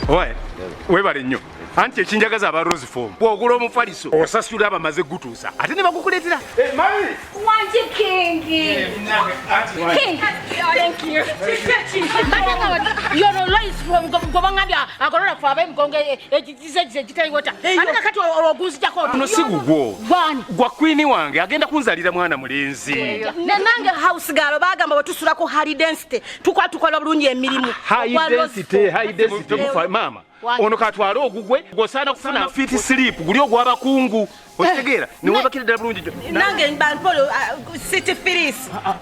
Owaye, webale nnyo. Anti ekinjagaza aba Rose Form. Bw'ogula omufaliso osasula abamaze gutuusa ate ne bagukuleetera. Eh, mami! Wangi King. King. Thank you. Yono Lois gwe bangambye agolola ffe ab'emigongo egigize egitaliwota. Ate kakati olwo ogunzijako otya? Guno si gugwo. Gwani? Gwa kwini wange agenda kunzalira mwana mulenzi. Nange house girl bagamba bwe tusula ku high density tukola tukola bulungi emirimu. High density, high density. Maama, ono katwale ogugwe gwosaana kufuna fit sleep guli ogw'abakungu. Okitegeera? Ne weebakira ddala bulungi. Nange bampolo city filis.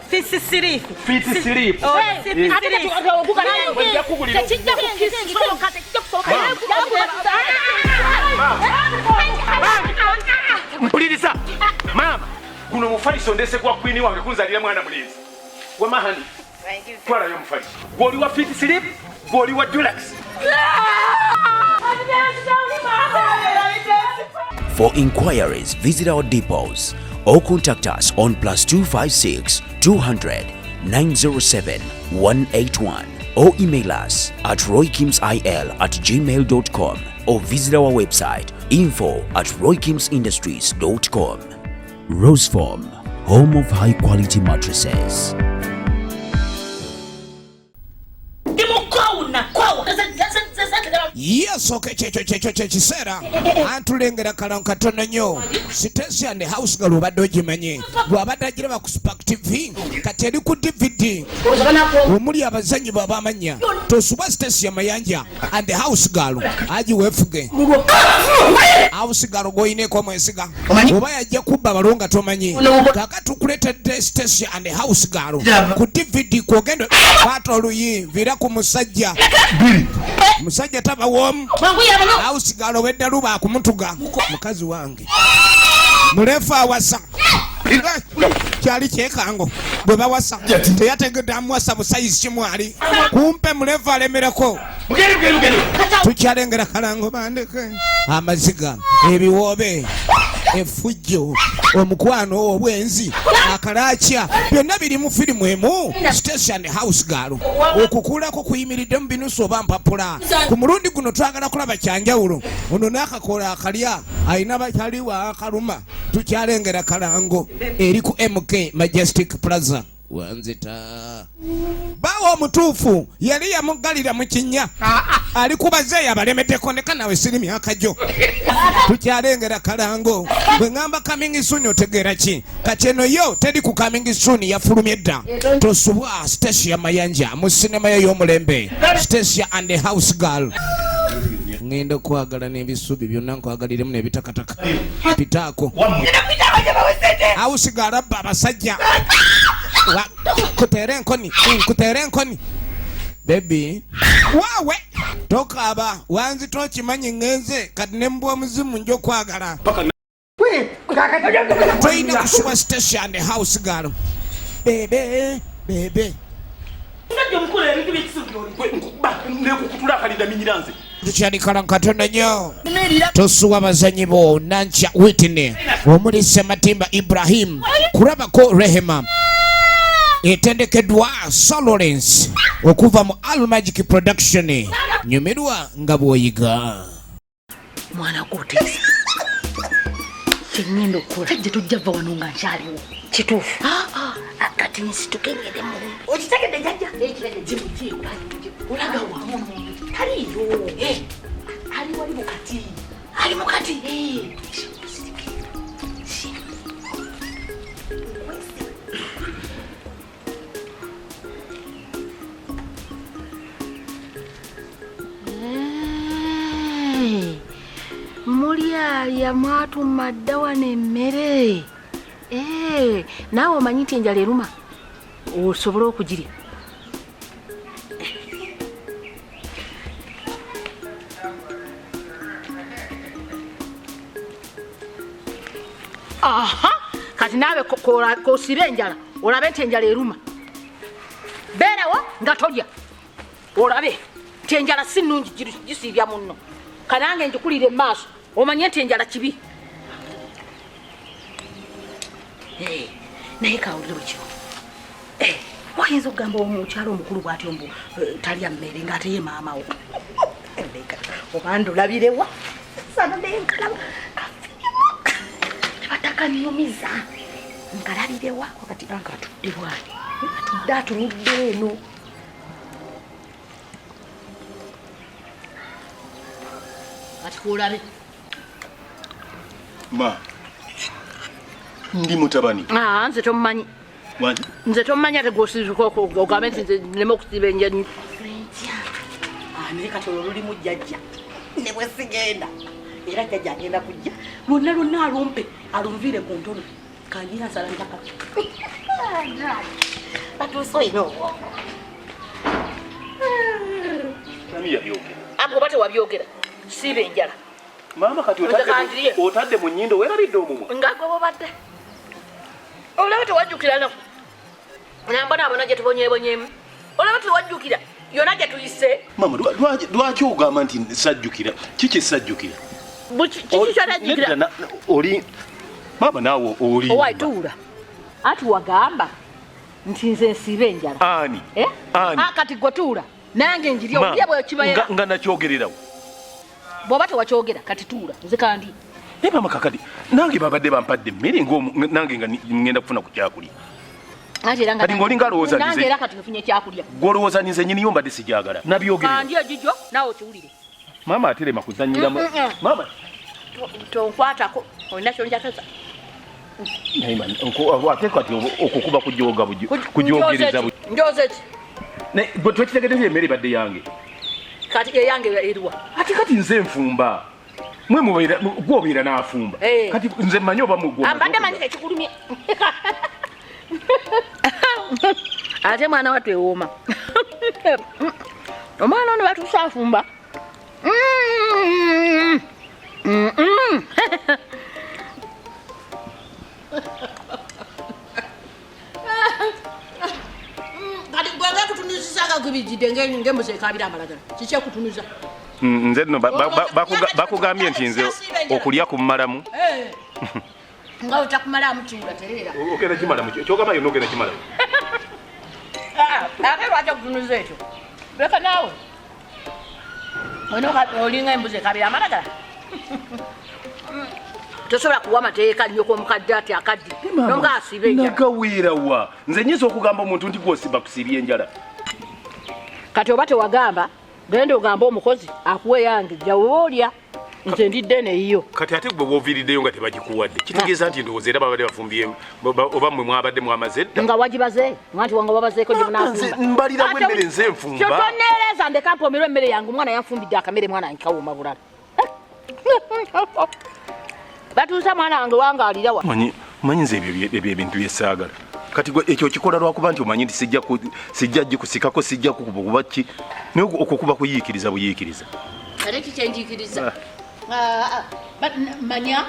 Fit sleep. Fit sleep. Oh, city Ate kati ogugala tekijja kusoboka, tekijja kusoboka. Mpuliriza. Maama, guno mufaliso ndese gwa kwini wange kunzalira mwana mulenzi. Wamahani. Twalayo omufaliso. Gw'oli wa fit sleep, gw'oli wa deluxe. For inquiries, visit our depots or contact us on +256 200 907 181 or email us at roykimsil@gmail.com or visit our website info@roykimsindustries.com. Roseform, home of high quality mattresses. Yasooka kyekyo kyekyo kyekiseera antulengera kalango katono nnyo. Sitesia ne house girl obadde ogimanyi bw'abadde agiraba ku Spark TV, kati eri ku DVD omuli abazanyi bw'abamanya. Tosubwa Sitesia Mayanja and the house girl aji weefuge. House girl gw'oyineko omwesiga oba yajja kubba balwo nga tomanyi. Kaakati tukuleetedde Sitesia and the house girl ku DVD kwogenda kwata oluyi viira ku musajja. Musajja taba womu. House girl obwedda luba akumutuga. Mukazi wange mulefu awasa kyali kyekango bwe bawasa teyategedde amuwasa busayizi kimwali kumpe mulefu alemereko. Tukyalengera kalango bandeke amaziga ebiwoobe effujjo omukwano obwenzi akalakya byonna biri mu firimu emu Station House Girl. Okukulako kuyimiridde mu binusu oba mpapula. Ku mulundi guno twagala kulaba kyanjawulo. Ono n'akakola akalya alina bakyaliwa akaluma. Tukyalengera kalango eri ku MK Majestic Plaza. Wanzita bawo omutuufu yali yamuggalira mu kinnya ali ku bazeeyi abalemeddeko ndeka nawe siri myaka gyo. Tukyalengera kalango bwe ŋŋamba coming soon otegeera ki? Kati eno yo teri ku coming soon, yafulumye dda. Tosubwa Stecia Mayanja mu sinema yo y'omulembe Stecia and the House Girl. Ŋŋenda okwagala n'ebisubi byonna nkwagaliremu n'ebitakataka pitaako. House Girl abba abasajja. Kuteera enkoni, kuteera enkoni. Baby, waawe tokaaba wanzita okimanyi ŋŋenze kati ne mbwa omuzimu nja okwagala. Tolina kusubwa Stecia and House Girl. Bebe, bebe. Nekukutula akalinda minyira nze. Tukyalikala katono nnyo. Tosuwa bazanyi bo Nankya Whitney omuli Sematimba Ibrahim kulabako Rehema etendekeddwa Sir Lawrence okuva mu Al Magic Production. Nyumirwa nga bw'oyiga. Mwana gw'oteesa kyeŋŋenda okukola jjajja tojja va wano nga nkyaliwo. Kituufu. Kati nsituke ngende mu. Okitegedde jjajja? Olaga wa? Taliiyo. Ali wali mukati. Ali mukati. Mulyalya mwatuma dda wano emmere. Naawe omanyi nti enjala eruma osobole okugirya. Aha, kati naawe kosibe enjala olabe nti enjala eruma. Beerawo nga tolya olabe nti enjala si nnungi gisiibya munno. Kanange ngikulire mu maaso omanye nti enjala kibi. Naye kawulire bwe kino. Oyinza okugamba omukyala omukulu bw'atyo mbu talya mmere ng'ate ye maama wo. Oba ndulabirewa sano nenkalaba kafirimu tebatakanyumiza nkalabirewa wakati anka atudde bwani atudde atunudde eno. Kati kulabe Ma ndi mutabani. Ah, nze tomumanyi. Nze tomumanyi ate gw'osizuka ogambe nti nze nneme okusiba enjani. Ah, naye kati olwo lulimu jjajja ne bwe sigenda era jjajja agenda kujja lwonna lwonna alumpe alunviire ku ntono kanjira nsala ntaka batuuse olina obwongo. Ani yabyogera? Ago oba tewabyogera siiba enjala. Maama kati otadde mu nnyindo weerabidde omumwa. Nga gwe bobadde olaba tewajjukira no nambonaabona gye tubonyeebonyeemu olaba tewajjukira yona gye tuyise. Maama lwaki ogamba nti sajjukira? Kiki sajjukira? Kiki kyotajjukira? Oli maama naawe oli owayi tuwula anti wagamba nti nze nsiiba enjala. Ani? Ani? Kati gwe tuwula nange njiri olya bwekibaera nga nakyogererawo. Bw'oba tewakyogera kati tuula nze kandi. Naye maama kakati nange babadde bampadde emmere nange nga ngenda kufuna ku kyakulya. Kati ng'olinga alowooza nange era kati nfunye kyakulya. Gwe olowooza nze nnyiniyo mbadde sigyagala. Nabyogerera. Kandi egigyo naawe okiwulire. Maama aterema kuzannyira. Maama tonkwatako olina kyonjakaza. Naye ate kati okukuba kujooga kujoogereza. Njoze ki? Naye gwe twekitegedde emmere ebadde yange. Kati eyange eriwa? Ati kati nze nfumba. Mwe mubeera gwobeera n'afumba. Kati nze mmanyi oba mugwo. Ambadde manyi tekikulumye. Ate mwana wattu ewooma. Omwana ono batuuse afumba. Kati gwe ng'ekutunuzisa nga gubijjidde ng'embuzi ekaabira amalagala. Kiki ekutunuza? Nze nno bakugambye nti nze okulya kummalamu. Nga otakumalamu tuula tereera. Ogenda kimalamu kyogamba yonna ogenda kimalamu. Ate lwaki okutunuza ekyo? Leka naawe. Olinga embuzi ekaabira amalagala. Tosobola kuwa mateeka nnyoko omukadde ati akaddi nonga asiiba enjala. Nagaweerawa nze nnyinza okugamba omuntu nti gw'osiba kusiibya enjala. Kati oba tewagamba genda ogambe omukozi akuwe yange jja oba olya nze ndidde neyiyo. Kati ate gwe bw'oviiriddeyo nga tebagikuwadde kitegeeza nti ndowooza era babadde bafumbye oba mmwe mwabadde mwamaze dda. Nga wagibaze nga nti wanga wabazeeko gye munaafumba. Mbalirawo emmere nze nfumba. Toneereza ndeka mpoomerwe emmere yange omwana yanfumbidde akamere mwana nkawoma bulala. Batuusa mwana wange wange alirawa. Manyi nze ebyo ebintu bye saagala. Kati gwe ekyo okikola lwakuba nti omanyi nti sijja gikusikako sijja kukuba ki naye okwo kuba kuyiikiriza buyiikiriza. Ate ki kye njiikiriza? Manya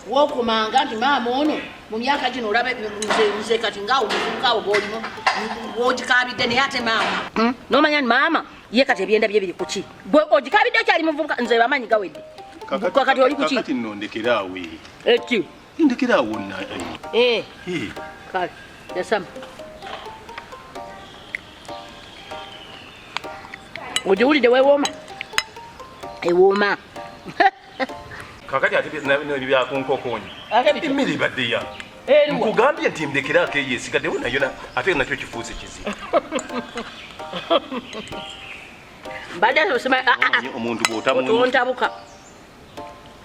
wookomanga nti maama ono mu myaka gino olaba nze kati ngaawo muvubuka awo bw'olimu bw'ogikaabidde naye ate maama. N'omanya nti maama ye kati ebyenda bye biri ku ki? Gwe ogikaabidde okyali muvubuka nze bamanyi gawedde. Kati oli ku ki? Kakati nno ndekeraawo. Eki? Ndekeraawo nna. Kale, yasama. Ogiwulidde weewooma? Ewooma. Kakati ate byakunkokoonye. Emmere ebadde ya. Nkugambye nti ndekeraako eyo esigaddewo nayo ate nakyo kifuuse kizibu. Mbadde osoma omuntu bw'otamu. Otontabuka.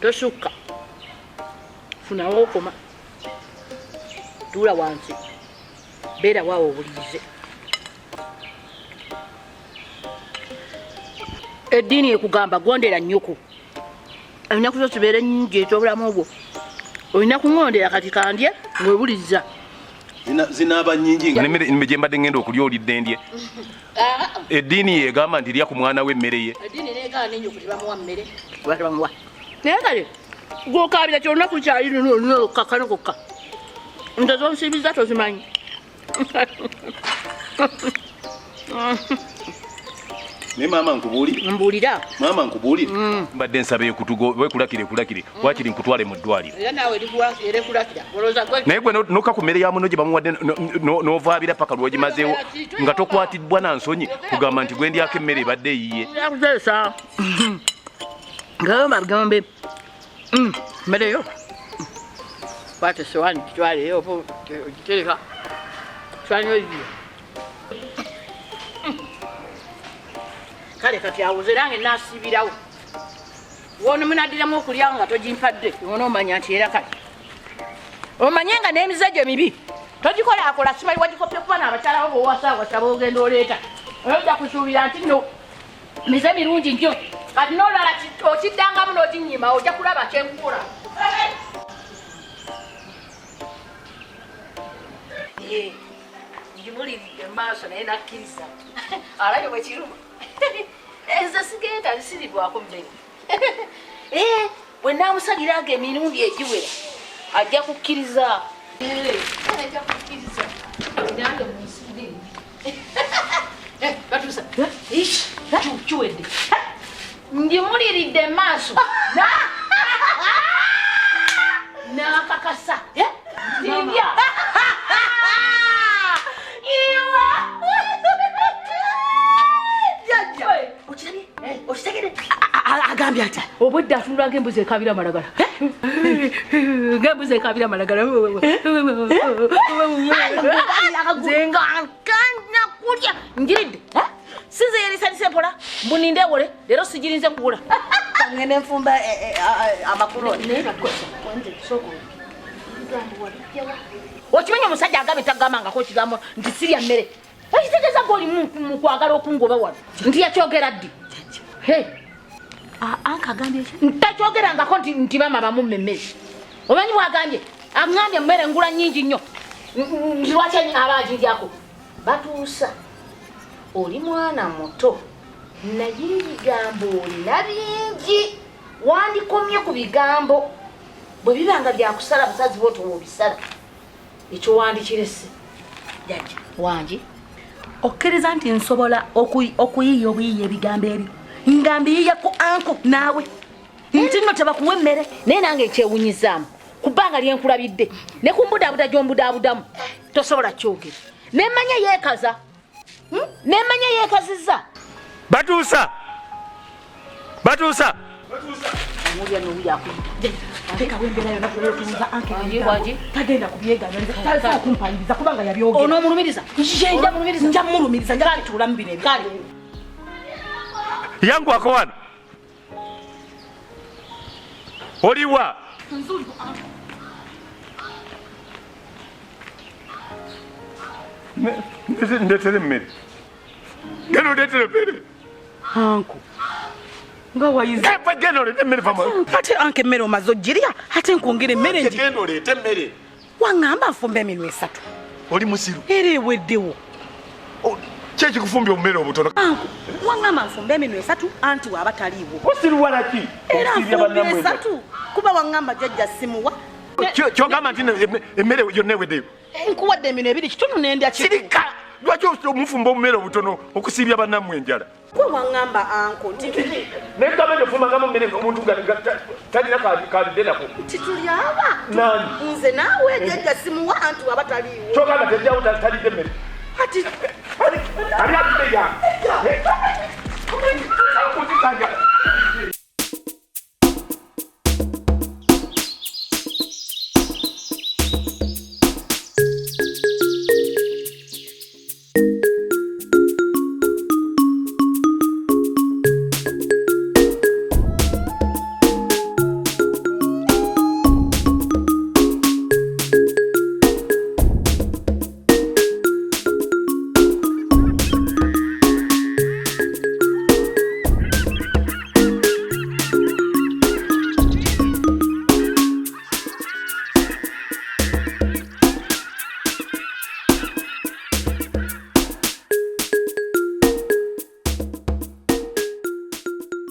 Tosukka. Funawo okoma. Tuula wansi. Beera waawo owulirize. Eddiini ekugamba gondera nnyoko. Ennaku zo zibeere nnyingi ez'obulamu bwo. Olina kuŋŋondera kati kandye ng'owuliriza. Zinaaba nnyingi nga n'emmere gye mbadde ŋŋenda okulya olidde ndye. Eddiini yegamba nti lya ku mwana we emmere ye. Eddiini n'egaana ennyoko tebamuwa mmere. Oba tebamuwa. Naye kale gw'okaabira kye olunaku lukyali luno luno lwokka kano kokka. Nze z'onsiibizza tozimanyi. Naye maama nkubuulire. Mbuulira. Maama nkubuulire. Mbadde nsaba ekutugo wekulakire kulakire wakiri nkutwale mu ddwaliro. Era naawe erikulakira. Olowooza gwe Naye gwe nokka ku mmere ya muno gye bamuwadde n'ovaabira paka lw'ogimazeewo nga tokwatibwa na nsonyi kugamba nti gwe ndyako emmere ebadde eyiye. Yakuteesa. Gamba gambe. Mmere yo. Kwata essowaani gitwale oba ogitereka. Sowaani yo yiyo. Kale kati awo nze nange naasiibirawo. W'ono munaddiramu okulya nga togimpadde, onoomanya nti era kale. Omanye nga n'emize gyo mibi. Togikolaakola simanyi wagikopye kuba n'abakyala bo b'owasaawasa b'ogenda oleeta. Ojja kusuubira nti nno mize mirungi nnyo. Kati n'olulala okiddangamu n'oginnyima ojja kulaba kye nkukola. Ngimuliridde mu maaso naye nakkiriza. Alabye bwe kiruma. Nze sigenda nsiribwako mmere. Bwe naamusalira ago emirundi egiwera ajja kukkiriza. Ajja kukkiriza. Nange munsuubire. Batuusa. Kiwedde. Ngimuliridde mu maaso. N'akakasa. Ndya. Iwa. Jjajja. Okirabye? Okitegedde? Agambye atya? Obwedda atunula ng'embuzi ekaabira amalagala. Ng'embuzi ekaabira amalagala. Nze nga nkana kulya. Ngiridde. Sinze yeerisanise mpola. Mbu ninde ewole. Leero sigirinze kugula. Ngende nfumba amakuloni. Naye batuusa. Okimanyi omusajja agambye tagambangako kigambo nti sirya mmere. Ekitegeeza gw'oli mu kwagala okungoba wano. Nti yakyogera ddi? Anka agambye ki? Takyogerangako nti maama bamumma emmere. Omanyi bw'agambye? Aŋŋambye emmere ngula nnyingi nnyo. Nti lwaki aba agindyako? Batuusa. Oli mwana muto naye ebigambo olina bingi. Wandikomye ku bigambo. Bwe biba nga byakusala busazi bw'otyo bw'obisala. Ekyo wandikirese. Jjajja. Wangi. Okkiriza nti nsobola okuyiiya obuyiiya ebigambo ebyo nga mbiyiiya ku anko naawe nti nno tebakuwa emmere. Naye nange nkyewunyizaamu ku bbanga lye nkulabidde ne ku mbudaabuda gy'ombudaabudamu tosobola kyogera. Ne mmanya yeekaza. Ne mmanya yeekazizza. Batuusa. Batuusa. Omulya n'owulya akuyita. Teekawo embeera yonna gy'otuuza anke Wangi. Tagenda kubyegaana nze tasobola kumpayiriza kubanga yabyogera. Onoomulumiriza? Nje nja mulumiriza, nja kutuulamu bino ebyo. Kale. Yanguwako wano. Oliwa? Ndeetere emmere. Genda ondeetere emmere. Anko. Nga wayize. Genda oleete emmere va mu- Ate anke emmere omaze ogirya, ate nkwongera emmere ngi- Genda oleete emmere. Waŋŋamba nfumba eminwe esatu. Oli musiru. Era eweddewo. Ki ekikufumbya obumere obutono? Anko, waŋŋamba nfumba eminwe esatu anti waaba taliiwo. Osiruwala ki? Era Osiibya nfumba bannammwe esatu. Kuba waŋŋamba jjajja simuwa. Kyogamba nti emmere yonna eweddeyo. Nkuwadde eminwe ebiri kitono n'endya kimu. Sirika! Lwaki omufumba obumere obutono okusiibya bannammwe enjala? Gwe waŋŋamba anko nti Naye gavumenti ofumbangamo mmere omuntu nga talina kalidde nako. Nti tuli aba. Nani? Nze naawe jjajja simuwa anti waba taliiwo. Kyogamba tejjawo talidde mmere. Ati Ali atudde yange.